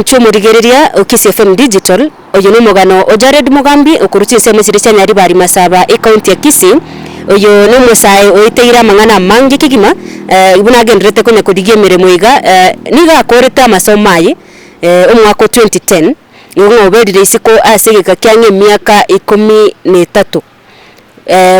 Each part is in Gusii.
Omwanchi omorigereria o Kisii FM Digital, oyo nomogano o Jared Mogambi okorwa chinsemo chiria chia Nyaribari Masaba ecounty ya Kisii, oyo nomosae oeteire amang'ana amange kegima buna agendererete konya korigia emeremo iga, nigo akorete amasomo aye omwaka o 2010, igo ng'a oberire isiko ase egeka kia ang'e emiaka ikomi na etato.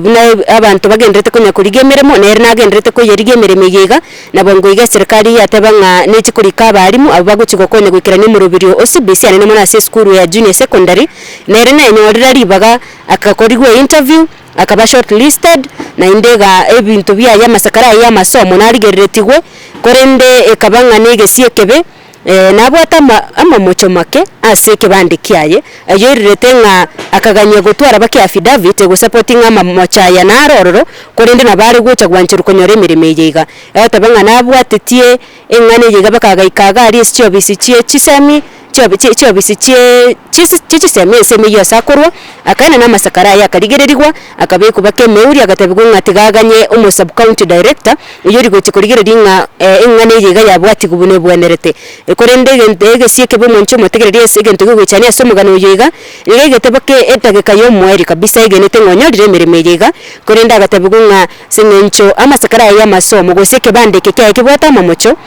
Buna abanto bagendererete konya korigia emeremo, nere nagendererete koyerigia emeremo eye iga, na bwango iga eserekari yateba ng'a nechi korika abalimu abwo bagochi gokonya goikerania omoroberio o CBC anene mono ase esukuru ya junior secondary, nere nenyorire ribaga akakorigwa einterview, akaba shortlisted, naende iga ebinto biaye amasakara aye ya amasomo narigereretigwe, korende ekaba ng'a na egesio ekebe. Nabwate amamocho make ase ekebande kiaye, ayio oirerete ng'a akagania gotwara bake affidavit egosupporting amamocho aya naro ororo, korende nabo are gocha gwancherwa konyora emeremo eye iga. Egoteba ng'a nabwatetie eng'ana eye iga mpaka agaika iga aria ase chiofisi chie chisemi chiofisi chie chie chisemi ensemo eyio ase akorwa, akaenana amasakara aye akarigererigwa, akabekwa mpaka emeuri agatebigwa ng'a tiga aganye omo sub county director. Oyio ori gochia korigereria ng'a eng'ana eye iga yabwatigwe buna ebwenerete. Korende egento egesio ekebe omonche omotegererie ase egento gegoichania ase omogano oyo iga, nigo egetebo ke edageka y'omoerio kabisa aigenete ng'a onyorire emeremo eye iga, korende agatebigwa ng'a ase eng'encho amasakara aye y'amasomo gose ekebanda eke kiaye kebwate amamocho,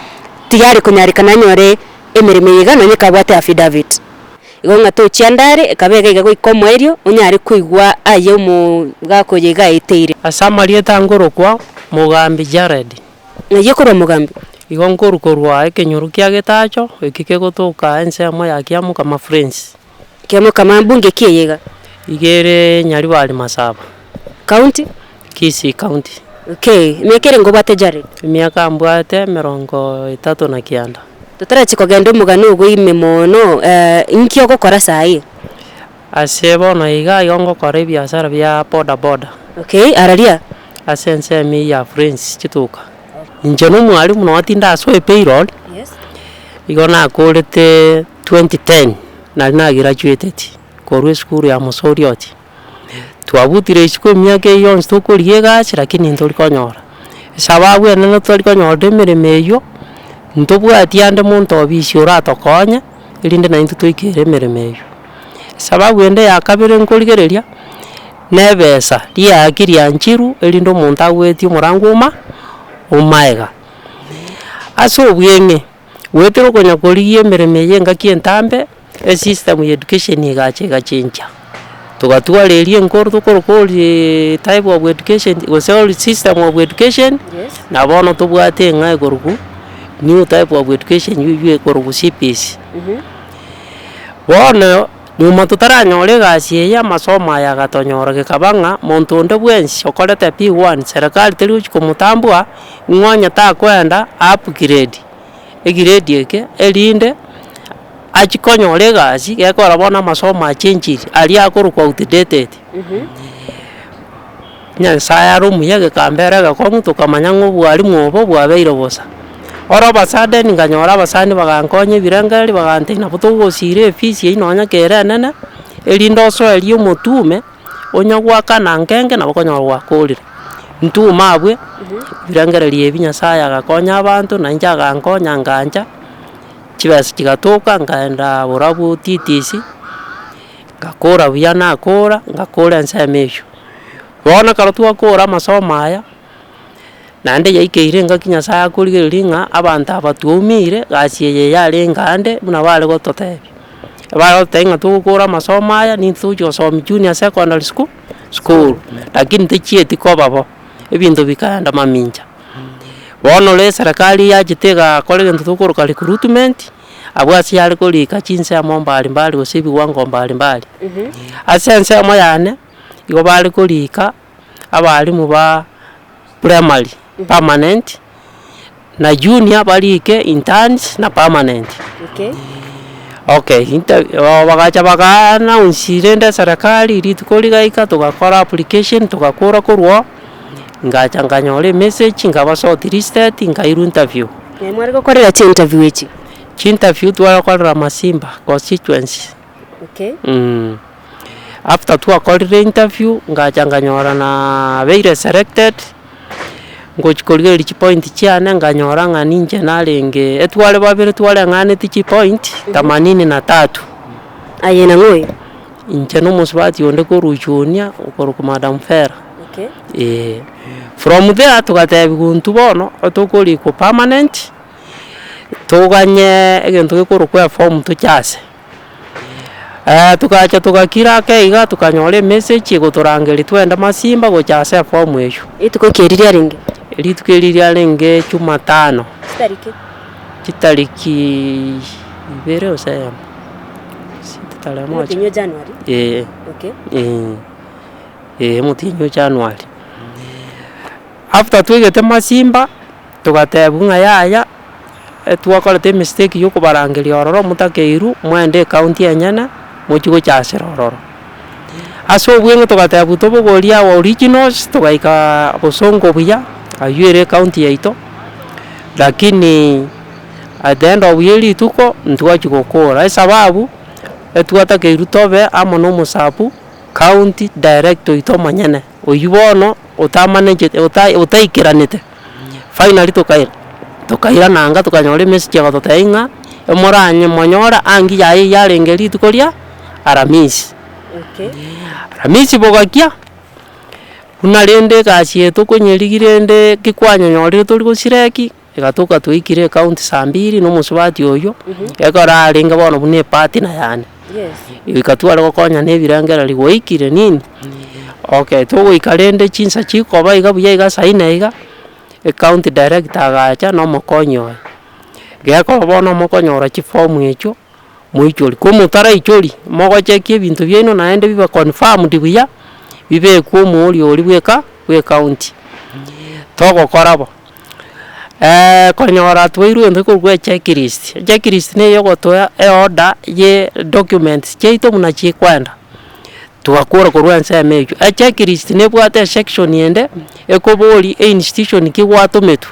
tiyare konyarekana anyore emeremo eye iga nonye kabwate affidavit. Igo ng'a tochia ande are, ekaba iga iga goika omoerio, onyare koigwa aye omogaka oyo iga aeteire. Ase amarieta nkorokwa Mogambi Jared. Ng'ai okorwa Mogambi? Igo nkorwa korwa ekenyoro kia Getacho, eki kegotoka ensemo ya Kiamokama Friends. Kiamokama mbunge ki eye iga? Iga ere Nyaribari Masaba. County? Kisii County. Okay, emiaka ere ngobwate Jared? Emiaka mbwate emerongo etato na kianda. Totarachia kogenda omogano ogo ime mono, inki ogokora saii? Ase bono iga igo ngokora ebiasara bia boda boda. Okay, araria? Ase ensemo eyio ya Friends chituka. Inche na omwalimu nonye tindasoa epayroll, igo nakorete 2010 nari nagraduateti korwa esukuru ya Mosoriot. Twabutire isiko emiaka eyio yonsi tokorigia egasi lakini ntori konyora, esababu enene totari konyorera emeremo eyio, ntobwati ande monto obisi oratokonye, erinde naintwe toikere emeremo eyio. Esababu ende ya kabere nkorigereria, na ebesa, riaki rianchirwe erinde omonto agwetie omorango oma omaega. Ase obweng'e, goetera okonya korigia emeremo eye engaki entambe. Esystem ya education egacha egachencha, togatwara eria enkoro tokoroka orii type of education gose ori system of education, na bono tobwate eng'a ekorokwa new type of education eywo ekorokwa CBC. Bono nyuma totaranyora egasi eye amasomo aya agatonyora gekaba ng'a monto onde bwensi okorete P1 serikali teri gochi komotambua, ng'a onye takoenda upgrade egiredi eke erinde. Achie konyora egasi, gekogera bono amasomo achenchiri, aria akorokwa outdated. Nyasaye are omuya gekambera egekong'u tokamanya ng'a obwalimu obo bwabeire bosa. Oro obasudden nkanyora abasani bagankonya ebirengererio bagantebia nabo togosira efisi eywo nonya kere enene, erinde osoerie omotume, onya goakana nkenge nabo okonyora gwakorire. Ntume abwe, ebirengererio ebi Nyasaye agakonya abanto, na inche agankonya ngancha. Chibesa chigatoka nkaenda borabu TTC, ngakora buya nakora, ngakora ensemo eywo. Bono ekero twakora amasomo aya, naende yaikeire engaki Nyasaye akorigereria ng'a abanto aba twaumeire, gasi eye yarenge ande buna bare gototebia. Bare gototebia ng'a togokora amasomo aya nintwe togochi gosomia junior secondary school school, lakini techieti koba bo, ebinto bikaenda mamincha. Bono ore eserekari yachete egakora egento tokoroka recruitment, abwo ase yare korika chinsemo mbali mbali gose ebiwango mbali mbali. Ase ensemo yane, igo bare korika abalimu ba primary permanent, na junior barike interns na permanent. Okay, inter bagacha baga announce rende eserekari rituko rigaika togakora application togakora korwa oo. Ngacha nkanyora emessage nkaba shortlisted nkairwa interview. Naye mware gokorera chiinterview echi? Chiinterview tware gokorera Masimba constituency. Okay. After twakorire interview ngacha nkanyora nabeire selected, Ngochia korigereria chipoint chiane nkanyora ng'a ninche narenge etware babere twareng'aneti chipoint themanini na tatu. Aye nang'o oyo? Inche na omosubati onde korwa Uchunia okorokwa Madam Vera. Okay. Eeh. From there togatebiwa intwe bono tokorikwa permanent, toganye egento gekorokwa eform tochase. Togacha togakira ake iga tokanyora emessage egotorangeria twende masimba gocha ase eform eywo. Rituko ki eri riarenge? Rituko eri riarenge jumatano. Chitariki? Chitariki ibere gose eyemo, tarehe moja. Omotienyi o January? Eeh. Okay. Eeh, eeh omotienyi o January. After twaigete masimba, togatebiwa ng'a yaya, etwakorete emistake ya okobarangeria ororo motakeirwe, mwende ecounty enyene, mochie gochasera ororo. Ase obweng'e togatebiwa tobogorie our originals, togaika bosongo buya, aywo ere ecounty yaito, lakini at the end of ya rituko, ntwachia gokora esababu, etwatakeirwe tobe amo na omosabu county director oito omonyene, oywo bono otamanechete ota otaikeranete, finally tokaira tokairana anga tokanyora emessage egototebia ng'a emoranye monyore angi yaye yarenge rituko ria aramisi. Okay. Aramisi bogakia, buna rende egasi eye tokonyerigia rende ki kwanyenyorire tori gosireki. Egatoka twaikire ecounty saa mbiri na omosubati oyio, ekero arenge bono buna epartner yane, goika tware gokonyana ebirengererio gwaikire nini, okay togoika rende chinsa chikoba iga buya iga saa nne iga, ecounty director agacha na omokonyi oye, gekoba bono mokonyora chiform echio, moichorie, ko motaraichoria, mogochekia ebinto biaino naende bibe confirmed buya, bibekwe omouri oria bweka bwa ecounty. Togokora bo, konyora twairwe egento gekorokwa echecklist, echecklist na eyogotoa eorder ya documents chiaito buna chikoenda, twakora korwa ensemo eywo. Echecklist nebwate esection ende, ekoboria einstitution ki gwatometwe.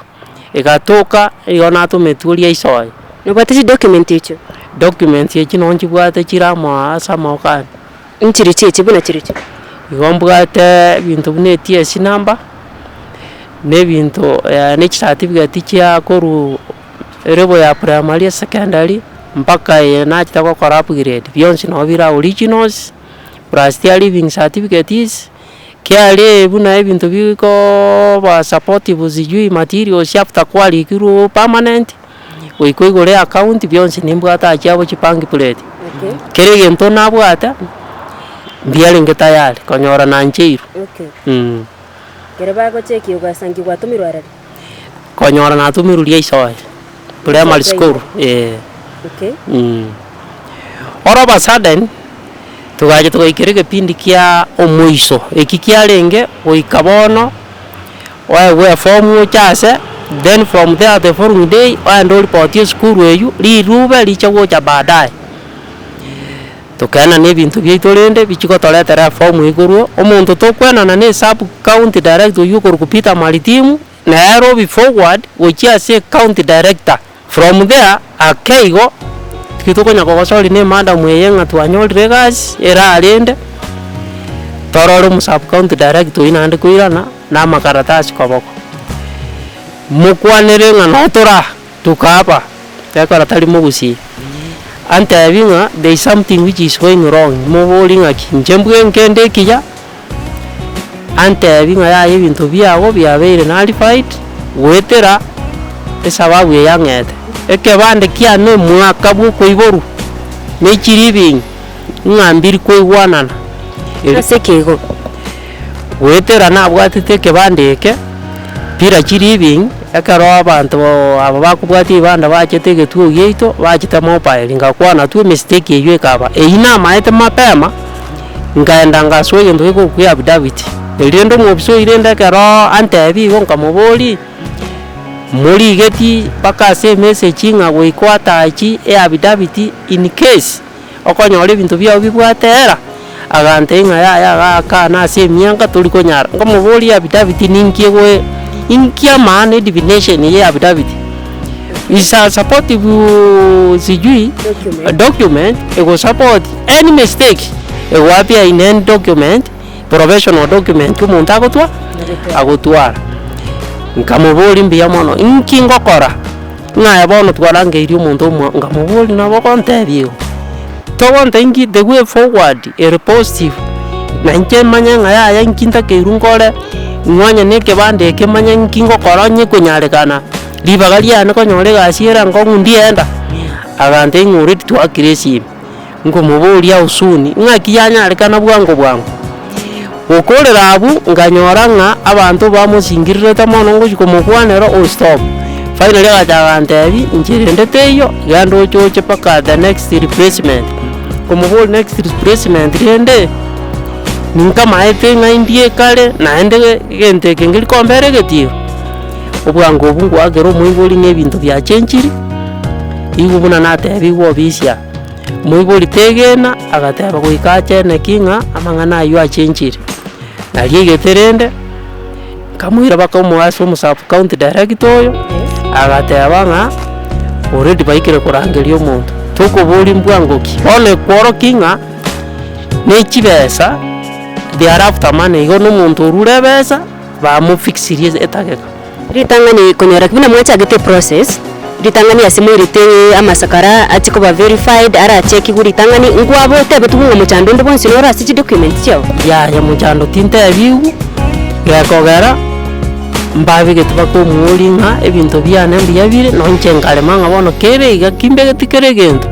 Egatoka igo natometwe oria iso oye. Nobwate chidocument echio? Documents echio nonye nchibwate chire amo aa ase amaboko ane. Nchirichio echi buna chirichio? Igo mbwate ebinto buna eTSC number, na ebinto na echicertificate chia korwa elevel ya primary, esecondary, mpaka eye nachete gokora upgrade, bionsi nabo bire aa originals, plus chia leaving certificates. Kiaria buna ebinto bikooba supportive sijui materials after kwarikirwe permanent, goika oigore account bionsi nimbwate achia abwo chibank plate. Kera egento nabwate, mbiarenge tayari konyora nancheirwe mh. Ekero bagochekia ogasangi gwatomirwe arari? Konyora natomirwe ria isoe, primary school eh. All of a sudden, togacha togaikera egepindi kia omoiso, eki kiarenge goika bono, oegwe eform oche ase, then from there the following day, oende oripotie esukuru eywo, rirube riche gocha baadaye. Tokaenana ebinto biaito rende bichia gotoretera eform eywo korwa, omonto tokoenana na esub county director oywo okorokwa Peter Maritimu, nere obi forward gochia ase ecounty director. From there ake igo, tiki tokonya kogosori na emadam eye ng'a twanyorire egasi, erarende, torore omo sub county director oywo naende koirana, na amakaratasi koboko. Mokwanere ng'a noo tore aa, tukaba, ekero tari mogusii, antebi ng'a there is something which is going wrong, moborie ng'aki, inche mbwe nkende ekiya, Antebi ng'a yaya ebinto biago biabeire nullified goetera esababu eye ang'ete. Ekebande kiane omwaka bw'okoiborwa ne chiribing ng'a mbiri koigwanana. Ase ekeego. Goetera nabwatete ekebande eke, bila chiribing, ekero abanto aba bakobwatia ebibanda bachete egetuo giaito, bachete mobile, ngakwana tu emistake eywo ekaba. Eywo namaete mapema. Nkaenda ngasoa egento gekorokwa eaffidavit, erio rende omobisa oyio rende ekero antebia igo nkamoboria, morigetie mpaka ase emessage ng'a goika oattachi eaffidavit in case okonyora ebinto biago bibwate error, agantebia ng'a yaya iga akana ase emiaka tori konyara. Nkamoboria eaffidavit ninki egoe inki amaana edefinition ya eaffidavit, is a supportive sijui document egosupport any mistake egoappear in any document, professional document omonto agotwa agotwara. Nkamoboria mbuya mono, inki ngokora? Ng'a aye bono twarangeirie omonto omo, nkamoboria nabo ogontebia igo, togontebia inki the way forward ere positive, na inche manye ng'a yaya inki ntakeirwe nkore, nonye na ekebande eke manye inki ngokora onye konyarekana, ribaga riane konyora egasi ere enkong'u ndienda, agantebia ng'a already twakire esimi. Nkomoboria husuni, ng'aki yanyarekana bwango bwango? Gokorera abwo, nkanyora ng'a abanto bamosingirirete mono ngochia komokwanera o stop. Finally agacha agantebia, inche rende teiyo, genda oche oche mpaka the next replacement. Nkomoboria next replacement rende, ninkamaete ng'a indie kare, naende egento eke nkeri kombera egetiiro. Obwango obwo ngoakera omoibori ng'a ebinto biachenchiri, igo buna natebiwe obisi aa. Moibori tegena, agateba goika acheneki ng'a amang'ana ayio achenchire. Nario egete rende, nkamoira mpaka omo ase omo sub county director oyo, agateba ng'a already baikire korangeria omonto, tokoboria mbwango ki. Bono ekworokia ng'a ne chibesa, they are after money, igo na omonto orure ebesa, bamofixirie etageka. Ritang'ani konyora ki buna mwachagete eprocess, ritang'ani ase moirete amasakara achie koba verified arachekigwe ritang'ani nkwaba otebetigwe ng'a mochando onde bwonsi noro ase chidocument chiao? Yaya mochando tintebiwu, gekogera mbabegete mpaka omouri ng'a ebinto biane mbuya bire, nonye inche nkarema ng'a bono kere iga kimbegeti kera egento,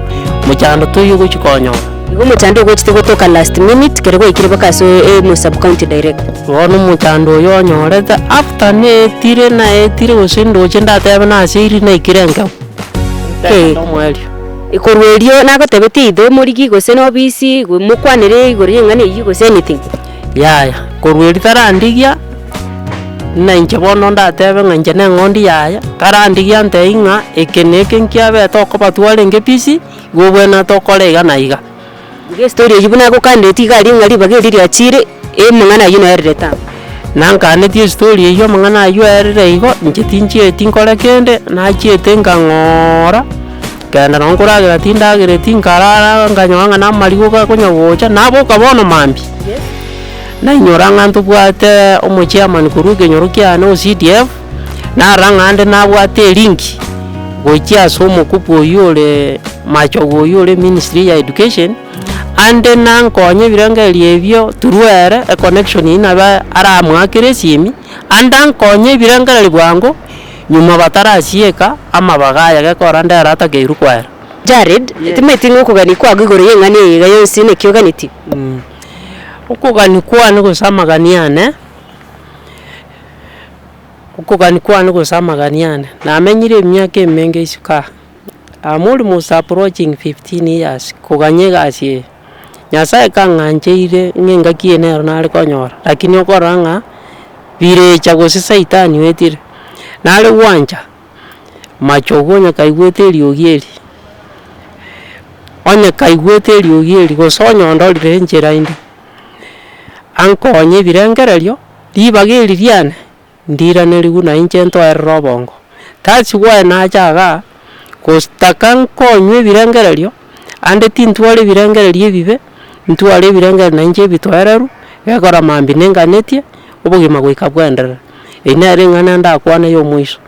mochando toiyo ogochi konyora. Igo omochando ogochete gotoka last minute kere gwaikire mpaka ase omo sub county director. Bono omochando oyo onyorete after naetire naetire gose ndoche ndatebe naseiri naikire enkero, Eh. omoerio. Korwa erio nagotebetie either omorigi gose na obisi mokwanere igoro ya eng'ana eyio gose anything. Yaya, korwa erio tarandigia, buna inche bono ndatebe ng'a inche na eng'ondi yaye, tarandigia antebie ng'a eke na eke nkiabete okoba twarenge busy, igo obwenerete okore iga na iga. Iga estory eyio buna agokandetie iga aria ng'a ribaga erio riachire, amang'ana ayio naererete amo. Nankanetie estory eyio amang'ana ayio aerire igo, inche tinchieti nkore kende, nachiete nkang'oora, nkagenda nonye nkoragera tindagereti nkarara nkanyora ng'a namarigo gakonya gocha, naboka bono mambia, nainyora ng'a ntobwate omochairman korwa ekenyoro kiane o C_D_F, narora ng'a ande nabwate elinki. Gochia ase omokubwa oyio ore machogu oyio ore ministry ya education, ande nankonye ebirengererio ebio through ere econnection eyio nabo aramoakere esimi, ande ankonye ebirengererio bwango, nyuma batarasieka amabaga aya gekogera ande ere atakeirwe koera. Jared, timanyeti ng'a okogania kwago igoro y'eng'ana eye iga yonsi naki oganetie? Okogania kwane gose amagani ane. Okogania kwane gose amagani ane, namenyire emiaka emenge isiko aa, am almost approaching 15 years koganya egasi eye. Nyasaye kang'ancheire ng'a engaki eye nero nare konyora, lakini okorora ng'a birecha gose saitani oetire, nare gwancha machogu onye kaigwete eriogi eri, onye kaigwete eriogi eri gose onye ondorire enchera inde, ankonye ebirengererio. Ribaga eri riane, ndiranerigwe na inche ntoerere obongo. That's why nacha igaa, gostaka nkonywe ebirengererio, ande tintwara ebirengererio ebibe, ntware ebirengererio na inche ebitoereru, gekora mambia ninganetie, obogima goika bwenderere. Eyio nere eng'ana ndakwane ya omoiso.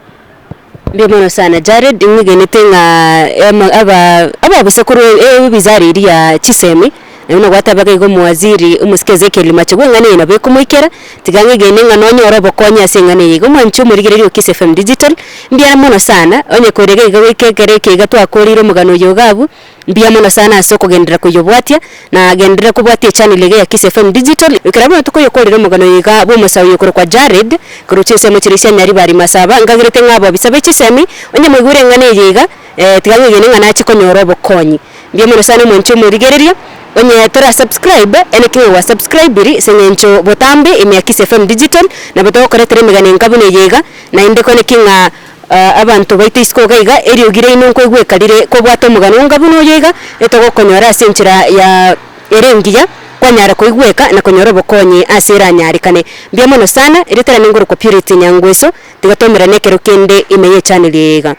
Mbuya mono sana Jared, nigenete ng'a ema aba ababisa korwa ewizara eria ya chisemi, naende buna gwatabaga iga omowaziri omosike Ezekiel Machogu eng'ana eye nabo ekomoikera, tiga ng'egene ng'a nonyore obokonyi ase eng'ana eye iga. Omwanchi omorigereria o Kiss FM Digital, mbuya mono sana, onye kore iga iga goika ekero eke iga twakoreire omogano oyo iga abwo, Mbuya mono sana ase okogenderera koyobwatia, na genderera kobwatia echannel iga ya Kisii FM Digital. Ekero bono tokoyokorera omogano oyo iga bw'omosae oyo okorokwa Jared, korwa chinsemo chiria chia Nyaribari Masaba, nkagerete ng'a abobisa be chisemi, onye mwaigure eng'ana eye iga, tiga ng'egene ng'a nache konyora obokonyi. Mbuya mono sana omwanchi omorigereria, onye tora subscribe, ene ki ng'a gwa subscribiri ase eng'encho botambe ime ya Kisii FM Digital, nabo togokoretera emegano enka buna eye iga, naende kwane ki ng'a. Abanto baito isiko iga iga, eriogi riaino nkoigweka rire kobwata omogano onga buna oyo iga, etogokonyora ase enchera ya ere engiya, kwanyara koigweka na konyora obokonyi ase eranyarekane. Mbuya mono sana, erieta riane ngorokwa Purity Nyangweso, tiga twaumerane ekero kende ime ye channel eye iga.